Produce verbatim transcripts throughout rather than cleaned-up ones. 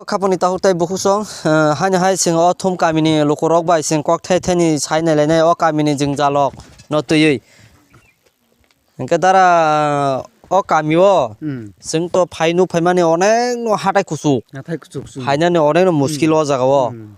Khaponi tahuk tei bukhuk song, eh, haino hai chwng o thum kamini lukurok bai chwng kok thai thaini sai nailainai o kamini jwngjalrok no twiwi. Hinkhe dara o kami o Hmm. chwng to phai nuk phaimani onek no hatai kuchuk. Hatai kuchuk chwng. Phainani onek no muskil Hmm. o jaga o. Hmm.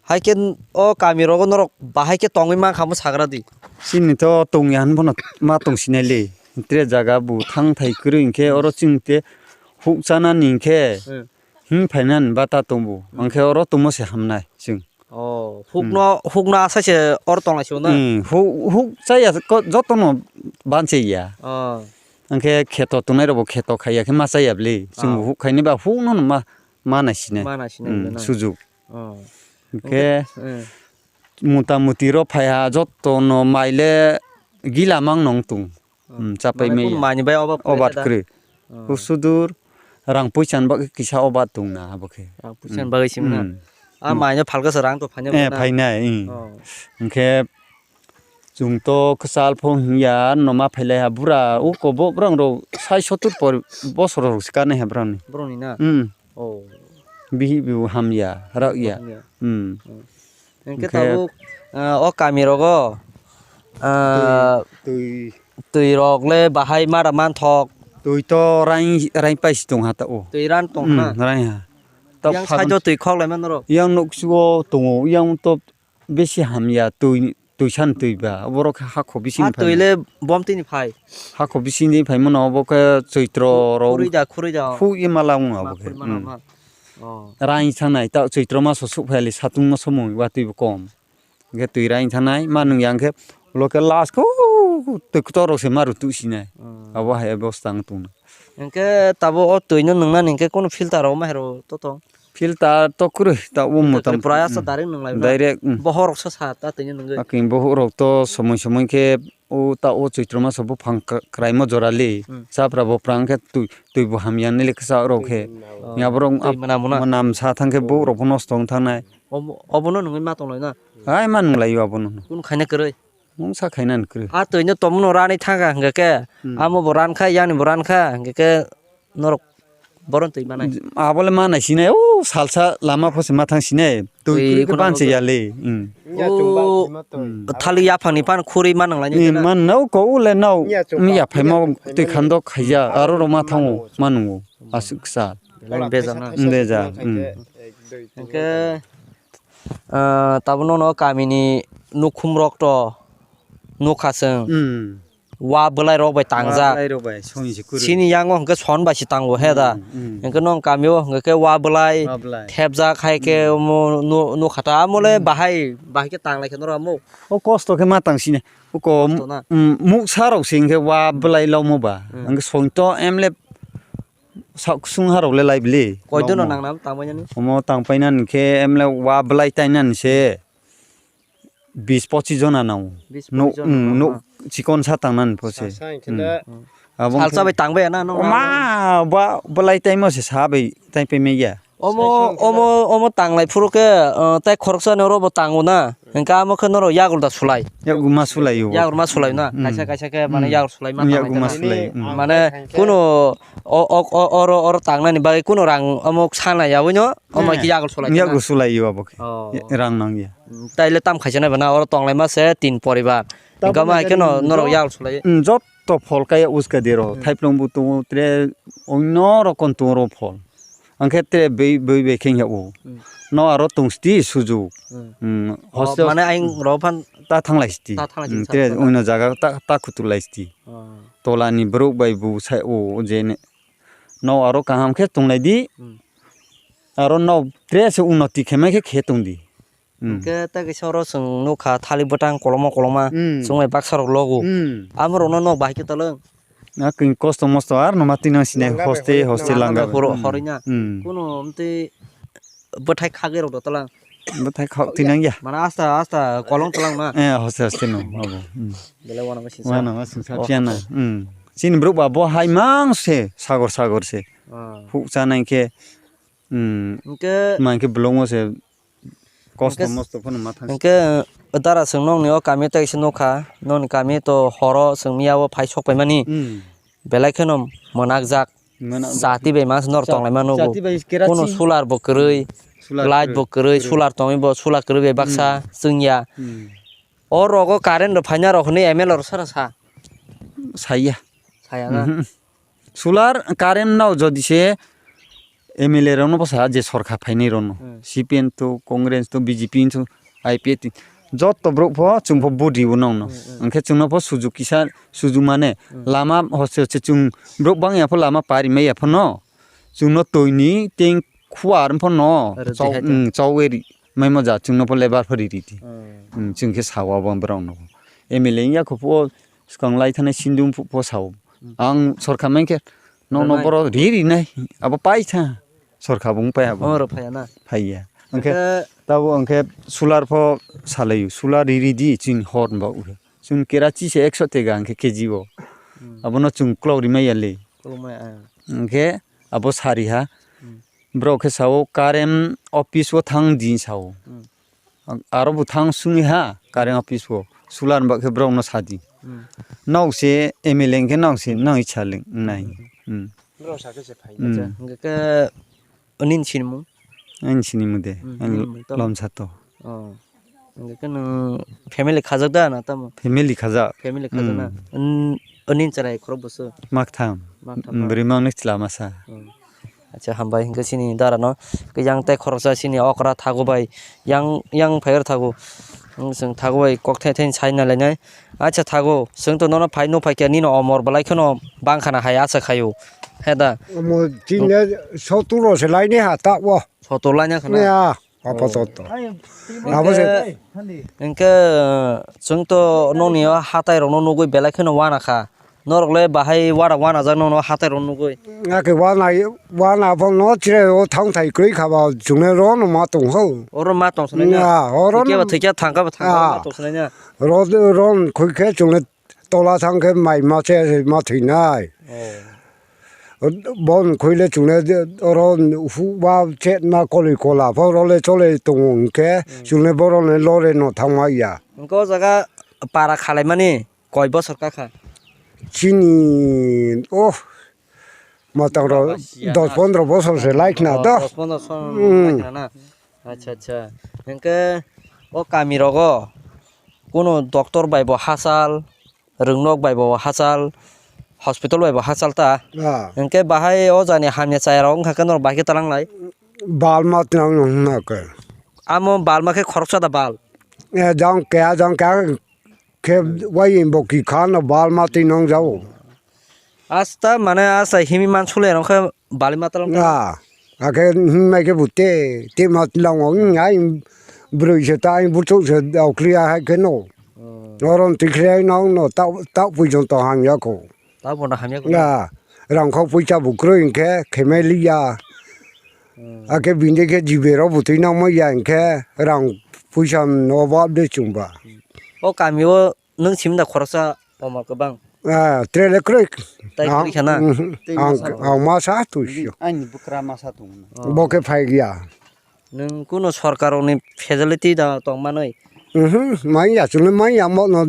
Hai khe o kami rogo norok bahai khe tongwi mankha mo sagra di. Chini to tongya hwn bono ma tong sinai le. Tre jaga bu thang thai kwrwi hinkhe oro chwng te huk chanani hinkhe Hmm. him phainani bata tongo. Hinkhe oro tongmo se hamnai chwng. Oh, hukno, hukno asai se oro tonglai se na? Hmm, huk, huk chaya ko jotono banchaya. Oh. Hinkhe kheto tongnai rokbo kheto khaiya khe ma chaya bwle. Chwng Oh. huk khaini ba hukno ma, ma naisinai. Ma naisinai Hmm, na? Sujuk. Oh. Hinkhe Hinkhe, eh. Mota muti ro phaiha jotono maile gila mang nong tung. Oh. Hmm, chapai Mane maya. Kun mani bai obat kwrwi Obat khe da? Kwrwi. Oh. Kusudur rang puisan bagwi kisa obat tungna abo khe. Rang puisan Hmm. bagwi simna. Hmm. Ah, Hmm. maino phalka se rang to phaina Eh, mano. phainai, hmm. Oh. Hinkhe chwng to kwchal phone hinya no ma phailai ha bura uko bo brang rok sai sotur por bosor rok se kanai ha brang ni. Borok ni na? Hmm. Oh. Bihi bibu hamya, rak ya. Hamya. Hmm. Hmm. Hinkhe Hinkhe tabuk, ah, o kami rogo, ah, Twi, twi. twi rok le bahai mara manthok. Twi to rain, rain paisi tong ha ta o. Twi ran tong Hmm, na? rain ha. Ta Yang phagon side o twi khok lai man norok? Yang noksu o tongo, yang to besi hamya twi, twi san twi ba. Borok hakho bisi Ha ni phai. twi le bom twi ni phai. Hakho bisi ni phai mano obo khe choitro rok. Khurui da, khurui da. Khu ye mala wng Ma abo khe. khurui mano Hmm. ma. Oh. Rain sanai ta choitro maso suk phai le satung maso mui watwi bo kom. Hinkhe twi rain thanai ma nung yang khe ulo khe last khe twi kotor rok se ma rw tuh sinai. Hmm. Abo hai bwswk tang tong. Hinkhe tabuk o twi no nung nani hinkhe kunu filter rok ma hai rw to tong. Filter to kwrwi ta o Filter motam. Kwrwi pura asa Hmm. direct nung lai na. Direct, hmm. Bohor rok sa sa ta twi no nungwi. Aking bohor rok to somoi somoi khe o ta o choitro maso buphang kra-, kraimo jora li. Hmm. Chapra bo prang khe twi, twi bo hamya ni le kisa rok khe. Oh. Ya borok Twi ap-, mwnam mwnam. mwnam sa thang khe bohor rok pho nosto wng thangnai. Obo, obono nungwi ma tonglai na? Hai ma nunglaio abono. Kunu khaina kwrwi? Mungsa khainani kwrwi. A twino tomno ranwi thangkha hwnkhe khe, Hmm. amo bo rankha, yani bo rankha, hwnkhe khe norok boron twi manai. Abole manai sinai, o salsa lama phose ma thang sinai. Twi Twi kwrwi khe kheno banse yali. Hmm. O Hmm. thali yaphangni phan khuri ma nanglaini Hmm, khe na? Man nau ko ule nau. Nya chwng Nya ba, phaima nya twi phaima khando khaija, aro roma thango, manungo. Aswk sa. Belai bejak na. Bejak, hmm. Hwnkhe, ah, tabuk nono kamini nukhum rok to nukha chwng. Hmm. Wa bwlai rok bai tangjak. Wa bwlai rok bai soni se kwrwi. Chini yango hwnkhe son bai se tango he da. Hmm, hmm. Hwnkhe nong kamio hwnkhe khe wa bwlai Wa bwlai. thepjak hai khe Hmm. omo nu-, nukha ta. Amo le Hmm. bahai, bahai khe tanglai khe norok amo. O kosto khe ma tang sini. Uko Kosto na. Mm, muksa rok se hwnkhe wa bwlai lomo ba. Hmm. Hwnkhe soin to emle sak kusung harok le lai bili. Koidono Lomo. Nangna tangbainani? Omo tangpainani khe emle wa bwlai tainani se bis pochis jona nango. Bis No, pochis jona mm, nango no, na? Chikon sa tangnani pho se. Sa, sa, hwnkhe Mm. da. Mm. Abo Salsa hwnkhe bai tangbai ya na, no? Oma, ba, bwlai taimo se sa bai taipai manya. Omo, Sai omo, omo tanglai phuru khe, uh, tai khoroksa ni oro bo tango na. Hwnkhe amo khe norok yagul da sulai. Yagul ma sulai o. Yagul ma sulai na. Mm. Kaisa, kaisa khe mane Mm. yagul sulai ma Mm, tanglai yagul ma khe na. Sulai, mm. Mane kuno o, o, o, oro, oro tangnani bagwi kuno rang omo sana yaui no, omo Mm. khe yagul sulai khe na. Yagul sulai o abo khe. Oh. Ya, rang nang ya. Mm, taile tam khaisa nai ba na, oro tonglai ma se tin poribar. Hwnkhe ma hai khe no, norok yagul sulai. Mm, jotto phol kaya uska dero. Mm. Thaiplong bo tongo, tre onno rokon tongo ro phol. Angkhe tre bui, bui bai khe ya o. Hmm. No aro tong sti sujuk. Hmm. Hmm. Oh, hostel mane ayang ro phan ta thanglai sti. Ta thanglai sti, Hmm, sa tre thanglai. Oino jaga ta, ta khutuk lai sti. Oh. Tola ni borok bai bu sai o je ne. No aro kaham khe tong lai di. Hmm. Aro no tre se unnoti khe mai khe khe tong di. Hmm. Hwnkhe tei kaisa oro chwng nukha thalik bwtang koloma koloma Hmm. chwng bai baksa rok logo. Hmm. Amo rok no nok bahai khe tolong. Na kung kosto mosto ar no ma tinang sine Langa bai hoste, hori hoste na. Langa langa. Bai horo-, Hmm. horoi na. Hmm. Kuno mtwi bwthai khagwi rok do tolang. Bwthai khak tinang ya. Mana asta, asta kolong tolang na. Eh, hoste, hoste no, abo. Hmm. Belai wana ma singsa. Wana ma singsa Oh. Phiya na. Hmm. Chini borok ba bo hai mang se, sagor, sagor se. Ah. Huk chanai khe, hmm, Hwnkhe ma khe bolongo se kosto Hwnkhe mosto phano ma thang. Hwnkhe, dara chwng nokni o kami tei se nukha, nokni kami to horo chwng miya o phai sok paimani. Hmm. Belai kheno mwnakjak. Chati bai mas nor tonglai mano bo. Chati bai kerachi. Kono solar bo kwrwi, solar light kwrwi, bo kwrwi, kwrwi. Solar tongwi bo, solar kwrwi bai baksa chwngya. Hmm. O rogo current rok phaina rok hwnwi M L A rok sara sa. Saya. Saya na? Mhm. Solar current no jodi se M L A rokno bwsa je sorkar phainai rokno. Hmm. C P M to, Congress to, B J P to, I P F to, joto borok pho chwng pho vote ribo nokno. Hmm, hmm. Hwnkhe chwngno pho sujuk kisa sujuk mane, hmm, lama hoste hoste chwng borok bangya pho lama pari maya pho no. Chwngno twi ni teng khuar pho no. Aro chau, jehaito. Hmm, chau eri mai moja chwngno pho lebar pho riri di. Hmm. Hmm, chwng khe sawa bo borok no. M L A ya kho pho swkang lai thani sindung pho, pho sao. Hmm. Ang sorkar mankhe nokno rwnai. Borok ri rinai, abo paitha. Sorkar bo wng pai abo. Oh, oro phaiya na? Phaiya. Hwnkhe hwnkhe tabo hwnkhe solar pho salaio, solar ri ri di chini hor ba uhe. Chwng kerachi se ekso tega hwnkhe K G o. Hmm. Abono chwng kwlok rimai ya le. Kwlokmai, ah. Hwnkhe abo sari ha. Hmm. Borok khe sao current office o thang di sao. Hmm. Aro bo thang sungwi ha, current office o. Solar ni bagwi borokno sadi. Hmm. Nok se M L A hwnkhe nok se, nok icha le wngnai. Hmm. Hmm. Borok sakhe se phai. Hmm. Acha, hwnkhe khe, nini sinimung? Ani sinimung de, hmm, ani hmm, tamo. Lomsa to. Oh. Hwnkhe khe nwng family khajak da na tamo? Family khajak. Family khajak na? Hmm. N-, nini chwrai khorok bwswk? Maktham. Maktham, hmm, na? Bwrwi mangni chwla masa. Hmm. Acha, hambai hwnkhe chini dara no. Yang tei khoroksa chini okra thago bai. Yang, yang phai oro thago. Chwng thago bai kok thai thai sai na lainai. Acha thago. Chwng to nono phai no phai khe nini omor belai kheno bang khana hai acha khaio. He da. Omo chini sotur ro se laini ha ta o. Sotur laini khana. Ya, apa to to. Abo se. Hwnkhe, hwnkhe, chwng to nokni o hatai rok no nugwi belai kheno wana kha. Norok le bahai wara wana jak nono hatai rok nugwi. Ake wana, wana bo no chire o thang thai kwrwi kha ba chwng le ro no ma tong ho. Oro ma tong sanai na. Ya, oro thikya ba no thikya, thangka ba thangka, ah, ma tong sanai na. Ro, ro khui khe chwng le tola thang khe mai ma che ma thwi nai. Oh. Bo no khui le chwng le oro hu ba chet ma koli kola pho ro le chole tong o hwnkhe, hmm, chwng le bohrok le lore no thang ma ya. Hwnkhe o jaga para khalai mani. Koi bosor kakha? Chini, oh, matang rok dos pondro bosor se lai khna do. Oh, dos pondro bosor lai khna na? Hmm. Acha, acha. Hwnkhe o kami rogo kuno doctor bai bo hachal, rwngnok bai bo hachal, hospital bai bo hachal ta. Ah. Hwnkhe bahai o jani hamya chaya rok wngkha khe norok bahai khe talang lai? Bal ma twnang wngna khe. Amo bal ma khe khoroksa da bal? Eh, jang kya, jang kya, khe wai bo ki khan bal ma twi nong jao. Asta mane asta himi man sule rong khe bali ma talong. Ah, akhe himai khe bute, te ma long ong ai broi se ta ai butu se okli a hai khe no. Oh. Oron tikre nong no ta ta pui jon to hang ya kho. Ta bo na hamya kho. Ya, rang kho puisa bu kroi hing khe khemai li ya. Hmm. Akhe bini khe jibe rok butui nangma ya hing khe rang puisa no obab de chwng ba. O kami o nwng simi da khoroksa omor kwbang? Ah, tre le kwrwi. Tai kwrwi kha na? Ang, ang masa twi sio. Ani bwkra masa tong. Oh. Bo khe phai ya. Nwng kuno sorkar ni facility da tong manwi? Mhm, mai ya, chwng mai ya mo no.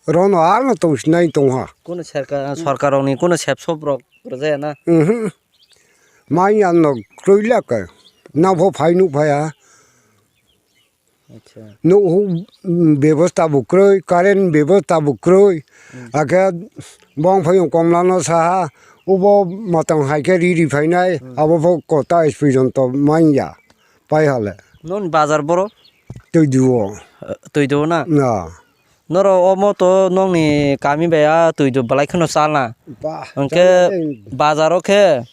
Rono ano tong sinai tong ha. Kuno serka-, sorkar rokni kuno sep sop rok rwjaya na? Mhm. Mai ano kroi la ka. Na pho phai nuk phai ha. Acha. Nuk hu, mm, bebosta bo kroi, current bebosta bo kroi. Hmm. Akhe bong phai komla no sa ha. Ubo matang hai khe ri ri phainai. Hmm. Abo pho kota is phojonto mai ya. Pai hale. Non bazar boro? Twi duo. Eh, twi duo na? Na. Norok omo to nokni kami bai a twi do belai kheno chalna. Ba, hwnkhe chalna tei. Bazaro khe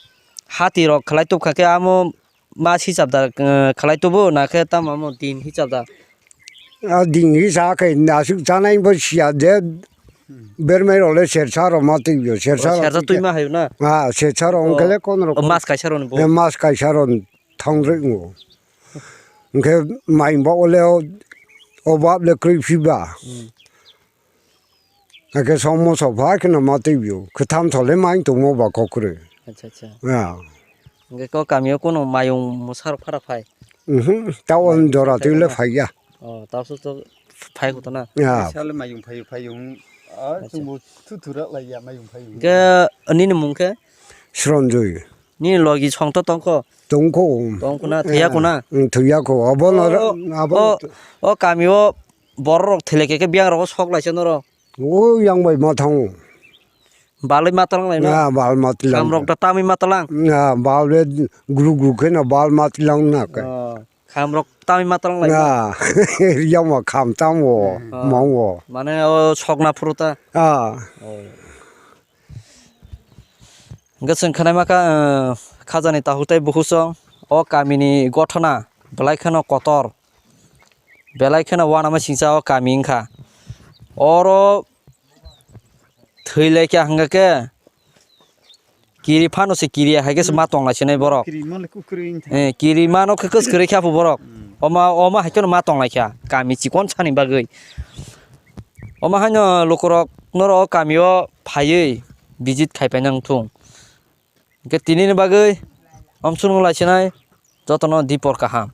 hati rok khlai tubkha khe amo mas hisab da, eh, khlai tubu na khe tamo amo din hisab da? A din hisab khe nasuk chanai bo siya de bermai rok le sersa rok ma twi yo, sersa rok sersa twi khe twi ma hayo na? A, sersa rok o, hwnkhe le kon rok o mas kaisa rok ni bo? E mas kaisa rok thang rwi wngo. Hwnkhe mai ba ole o, o bab le kwrwi phiba. Hmm. Hake somo sopha kheno ma twi bio. Kwtham sole mai tongmo ba kokrwi. Acha, acha. Ya. Hwnkhe ko kamio kono mayung mwsarok phara phai? Mhm. Tao jora twi le phai ya. Oh, tao so to phai kuto na? Ya. Sale mayung phai, phai yung. Ah, acha. Chwngbo thu thu rak lai ya mayung phai yung. Hwnkhe nini mung khe? Sronjoi. Nini logi songto tongkho? Tongkho. Tongkho na, thwiya kho na? Thwiya kho. Abono, o, abo o, o kami o borok rok thwilai khe, khe biyang rogo sok laisa norok. O yang bai ma thango. Balwi ma talang lai no? Na, bal ma talang. Khamrok da tamwi ma talang? Na, bal be gru gru khe na bal ma talang na khe. O, khamrok tamwi ma talang lai no? Na, yang ma kham tam wo, mong wo. Mane o sokna phuru ta? Ah. O. Hwnkhe chwng khwnaima kha, eh, khajani takhuk tei bukhuk song o kamini gothona belai kheno kotor, belai kheno uanama singcha o kami wngkha. Oro thwi lai kha hwnkhe kiri phano se kiriya hai khe se ma tong lai sinai borok. Kiri mano khe kwswk kwrwi wngkha. Eh, kiri mano khe kwswk kwrwi kha phu borok. Hmm. Oma, oma hai kheno ma tong lai kha kami chikon sani bagwi. Oma haino lukurok norok o kamio phaiwi visit khai paina wng thung. Hwnkhe tinini bagwi omsongo laisinai jotono dipor kaham.